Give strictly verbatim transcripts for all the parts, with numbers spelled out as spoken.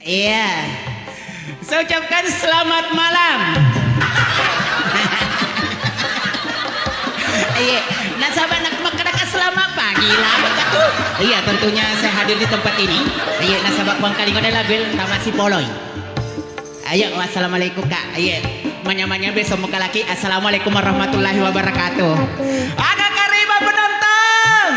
Iya. Saya ucapkan selamat malam. Iya, nasaba nak makkadaka selamat pagi lah, apa tuh? Iya, tentunya saya hadir di tempat ini. Iya, nasaba Puang Kalingona lagu tama sipoloi. Ayo, wassalamualaikum, Kak. Iya, manya-manya besok muka laki. Assalamualaikum warahmatullahi wabarakatuh. Aga kariba penonton.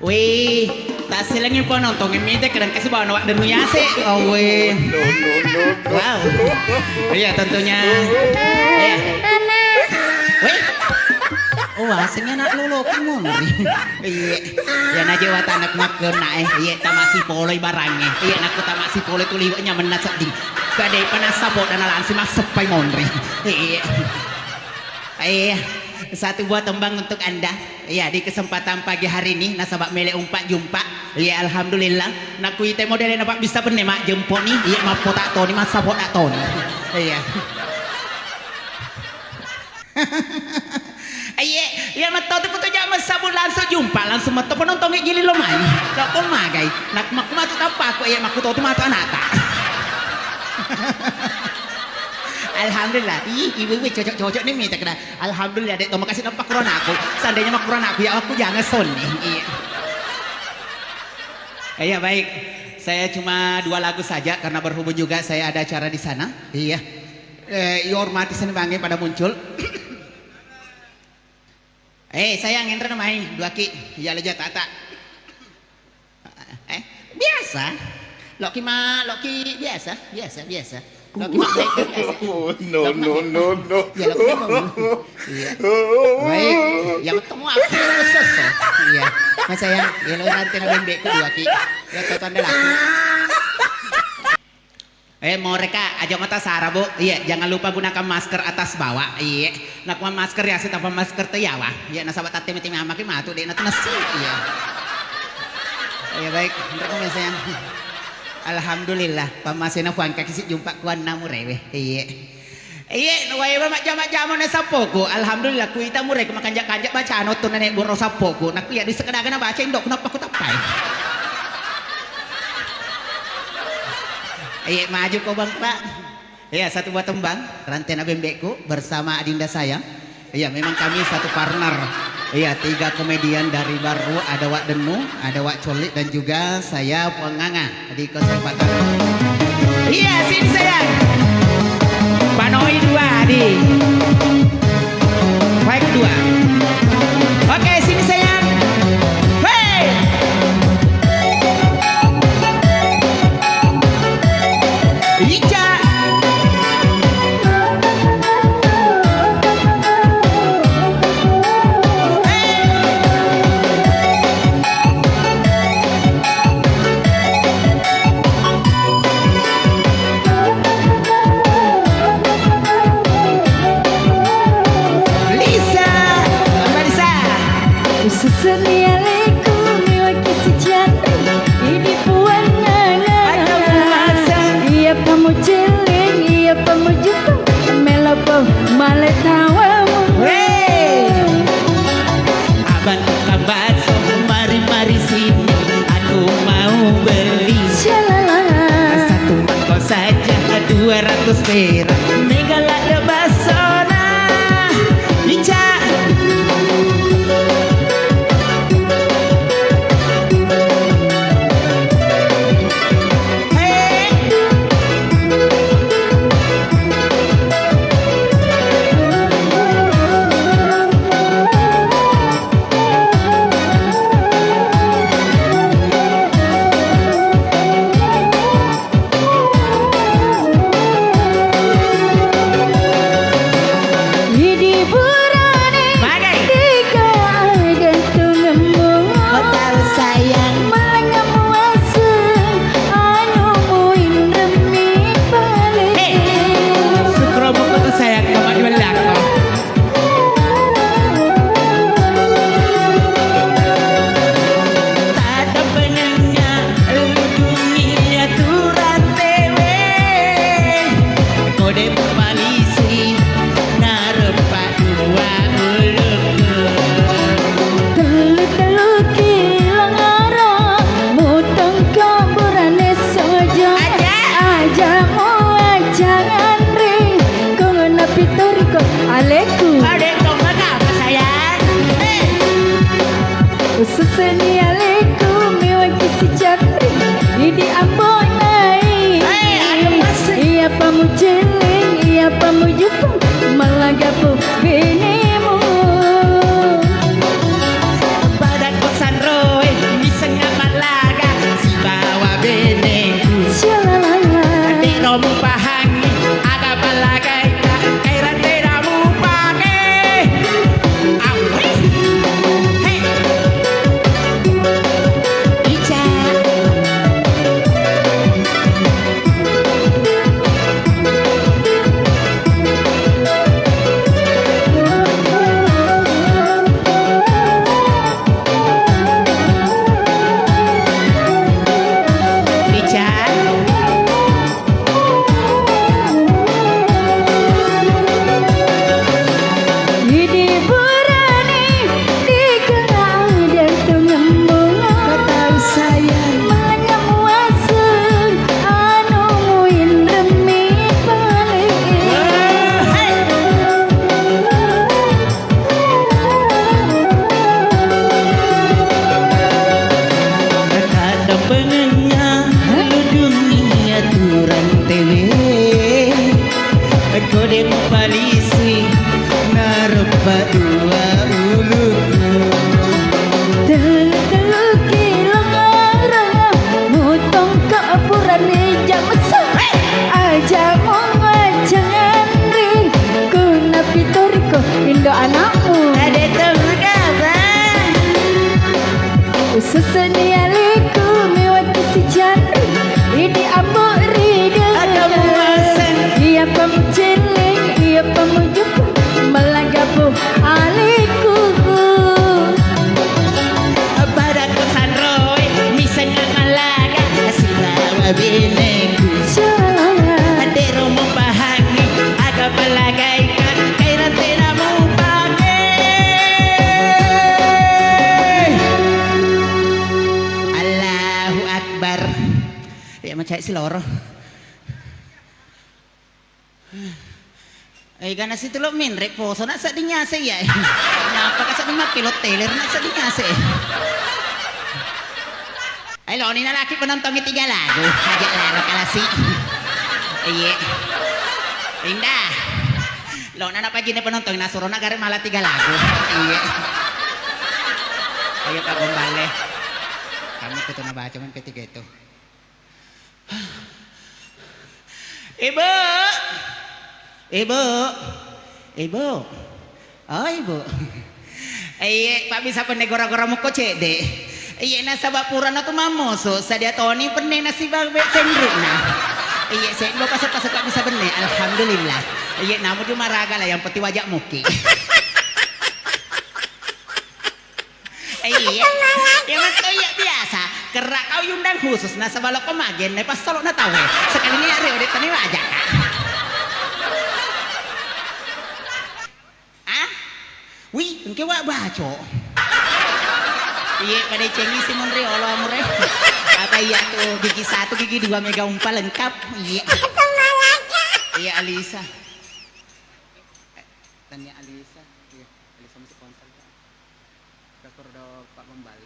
Wih, tasselengngi penontongnge mite kadang kasi bawa nawak denu yase. Oh, weh. Wow. Iya, tentunya. Iya. Wih. Oh, asengnya anak lolo kamu. Iya. Ya, naje wata anak makkena, eh. Iya, tamasi poloi barangnge. Iya, nakku tamasi poloi tu liwaknya menna seddi. Kadai panasa po dana lansi masseppai monri. Iya. Iya. Satu buah tembang untuk Anda. Iya, di kesempatan pagi hari ini, nasaba mele umpa jumpa. Iya, alhamdulillah. Nakuita modele na Pak bisa penne mak jempo ni. Iya, mappo tak toni, masa po tak toni. Iya. Iya, iya, metto tu kutu jam sabu langsung jumpa, langsung metto penonton gili lo mai. Lo pun magai. Nak mak matu tappa aku, iya, mak kutu matu anata. Alhamdulillah. Ih, ibu-ibu cocok-cocok nih mita kena. Alhamdulillah, dek, to makasih nampak corona aku. Seandainya mak corona aku, ya aku jangan sonni. Iya. Iya, baik. Saya cuma dua lagu saja karena berhubung juga saya ada acara di sana. Iya. Eh, iya hormati seni bange pada muncul. Eh, sayang, enre mai, dua ki. Iya, leja tata. Eh, biasa. Loki ma, loki biasa, biasa, biasa. Loki ma, biasa. No, no, no, no. Ya, loki ma. Iya. Baik. Ya, ketemu aku sesso. Iya. Mas sayang, ya lo nanti na bembe kedua ki. Ya, tonton deh laku. Eh, moreka, aja mata sara, Bu. Iya, jangan lupa gunakan masker atas bawah. Iya. Nak masker ya, tanpa masker teh yawa. Iya, nasaba tatte mati mama ki matu dek natu nasi. Iya. Iya, baik. Terima kasih, sayang. Alhamdulillah, pamasena puang kaki si jumpa kuan namu rewe. Iya. Iya, wae ba majjama-jama na sappoku. Alhamdulillah, kuita mure ku makanja-kanja bacano tu nenek boro sappoku. Nak iya di sekedar na baca indok kenapa ku tapai. Iya, maju kau Bang Pak. Iya, satu buah tembang, Rantena Bembeku bersama Adinda saya. Iya, memang kami satu partner. Iya, tiga komedian dari Baru, ada Wak Denu, ada Wak Colik, dan juga saya Puang Nganga di kesempatan. Iya, sini sayang. Panoi dua di five dua. Oke, sini sayang. Hei. Ica. Lisa, Mbak Lisa. Ususuni alaikum, iwaki sejati, idi puangana. Iya pamuciling, iya pamujuku, melopo male tawamu. Hei. Abang Kabaso, mari-mari sini, aku mau beli. Shalala. Satu mangkok saja dua ratus perak. Mega lada basona. Ica. Seseni aleku mewaki sicanri, idi ambo nai. Iya pamuceleng, iya pamujupung, malagapu benemu. Pada kusanroe, misengnga mallaga, sibawa benengku. Sialalala. Ade romu pahangi, aga pallagaika, kaira tera mupake. Awe. Hei. Ica. Ica. Idi burane, dikena ada tengembung. Kau tahu sayang. Manya muaseng, anu muin remi pale. Wah, hei. Nakadampengenna lu dunia turang tewe. Ko de mupalisui nareppa dua uluku. Tellu-tellu kilo ngarang, mutong ke purane jamesa. Aja mengajang ri kuna pitoriko indo anakmu. Ada tahu kabar. Ususeni aleku mewaki sicanri, idi ambo ri dengeng. Iya pamuceleng, iya pamujupung, malagapu aleku. Pada kusanroe, misengnga mallaga, sibawa benengku. Ade romo pahangi, aga pallagaika, kaira tena mupake. Allahu Akbar. Ya, macai siloro. Eh, gana situ lo menre poso, nak sedding nyase ya. Napa ka sedding makke lo teler, nak sedding nyase. Eh, lo ni nalaki penontongi tiga lagu, aja laro kalasi. Iye. Indah. Lo nana pagi ne penontongi nasuro nagare malah tiga lagu. Iye. Ayo Pak Gombale. Kamu tuh na baca main ketiga itu. Ibu, ibu, ibu, oh ibu. Iye, Pak bisa penne gora-gora mukko cedde. Iye, nasaba purana tu mammoso, sadia toni penne nasi babe sendrukna. Iye, sendro pasok-pasok Pak bisa benne, alhamdulillah. Iye, namu jumaraga lah, yang penting wajak muki. Iya. Iya, mas, iya, biasa. Kerra kau yundang khusus, nasaba lokko magenne passolokna tauwe. Sekali ni rio de tani waja. Ah? Wi, engke wa baco. Iya, pada cengi si Monri, olo amure. Apa iya tuh gigi satu, gigi dua mega umpa lengkap. Iya. Iya, Alisa. Tania Alisa. Iya, Alisa masih konsol. Syukur do Pak Pembal.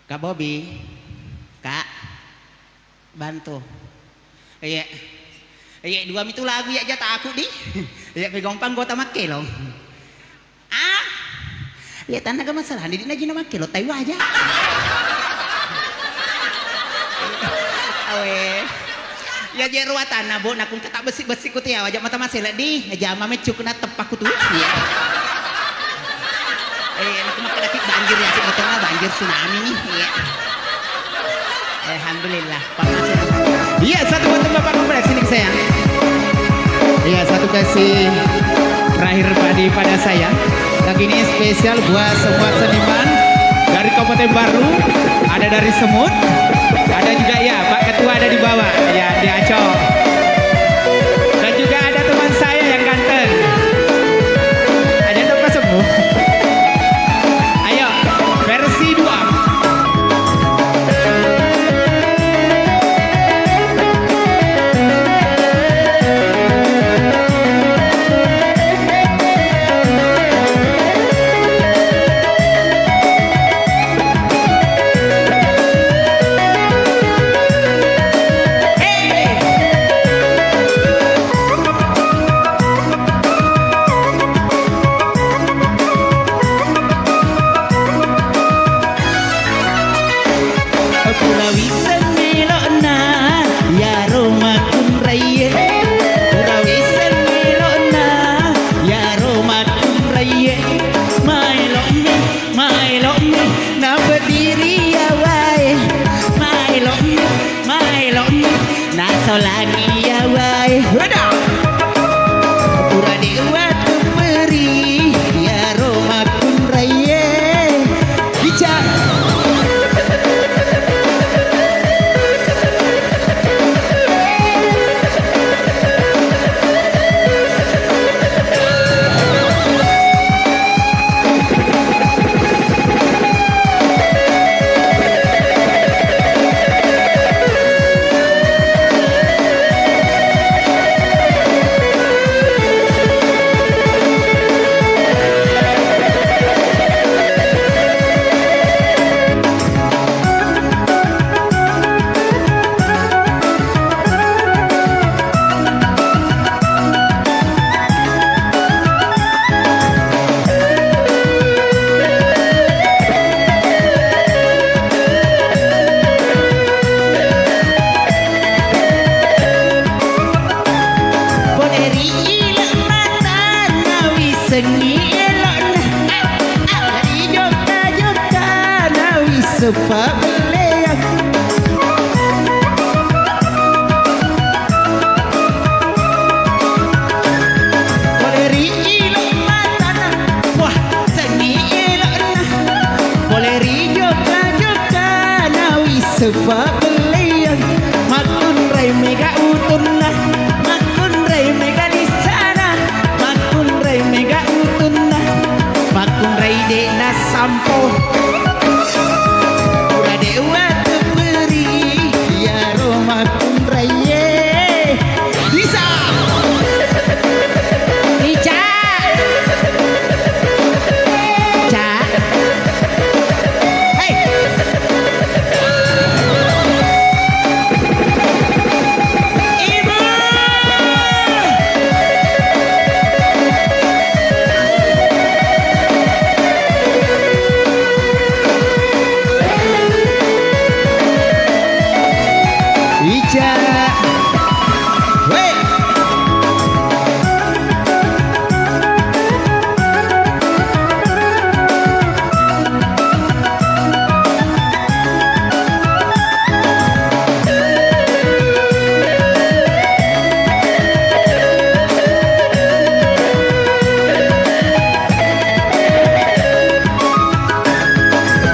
Kak Bobi, Kak, bantu. Iya. Iya, dua mitu lagu ya jata aku di. Iya, pegompang gota makkelong. Ah? Iya, tanna ga masalah, di najina makkelo, tai waja. Awe. Ya, je ruatanna, Bu, nakung kata besi-besi ku tiawa, aja mata masela di, aja mame cuk na teppaku tu. Iya. Eh, aku makkeda banjir ya, sih, motornya banjir tsunami nih. Iya. Alhamdulillah. Iya, satu buat Bapak Kompres, sini ke saya. Iya, satu kasih terakhir daripada saya. Lagu ini spesial buat semua seniman dari Kabupaten Baru, ada dari Semut, ada juga ya Pak Ketua ada di bawah, ya di Acong. Dan juga ada teman saya yang ganteng. Ada tempat sembuh. Ayo, versi dua. Lagi ya wae. Weda. Pura de' watu peri, iyaro makkunraie. Ica. Pole ri ile' matana wisengngi elo'na, ri jokka-jokka na wisseng pabelleang. Pole ri ilo' matana, wah, sengngi elo'na. Pole ri jokka-jokka na wisseng pabelleang. Makkunrai mega utunna, makkunrai mega lissana, makkunrai mega utunna, makkunrai de' nasampo. Pura de' watu peri, iyaro makkunraie. Bisa. Ica. Ca. Hei. Ibu. Ica. Weh.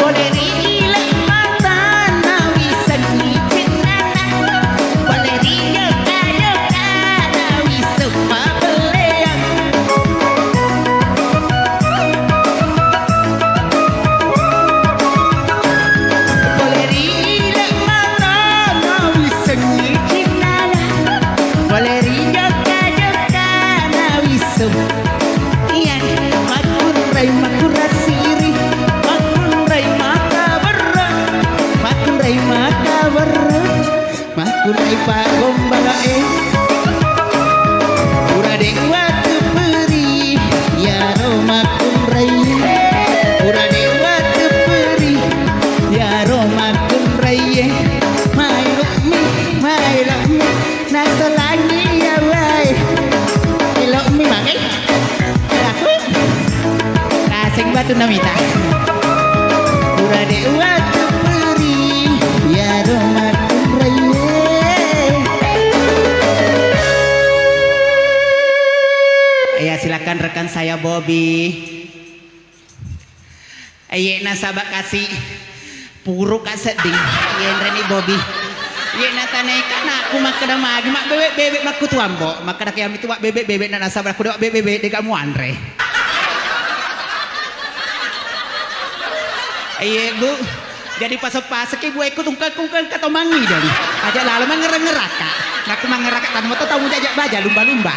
Pole ri ile' matana wisengngi cinnana, pole ri jokka-jokka na wisseng pabelleang. Pole ri ile' matana wisengngi cinnana, pole ri jokka-jokka na wisseng. Iya, makkunrai makkurasiri, makkunrai makaberre, makkunrai makaberre, makkunrai paggombalae. Pura de' watu peri, iyaro makkunrai. Pura de' watu peri, iyaro makkunrai. Maelo'mi, maelo'mi. Nasalangi ya wae. Elo'mi magai. Aku. Naseng batu namita. Pura de' watu peri, iyaro makkunraie. Ya, silakan rekan saya Bobby. Iye nasaba kasi puru ka sedding. Iye enreni Bobi. Iye natanai ka nakku makkeda magi mabbebe-bebe makkutu ambo. Makkeda ke ami tu mabbebe-bebe na nasaba ku de mabbebe-bebe de ga muanre. Iye bu. Jadi pasek-paseki buekku tungkang-tungkang ka tomangi jadi. Aja lalo mangerang-ngeraka. Nakku mangeraka tammo to tau jaja baja lumba-lumba.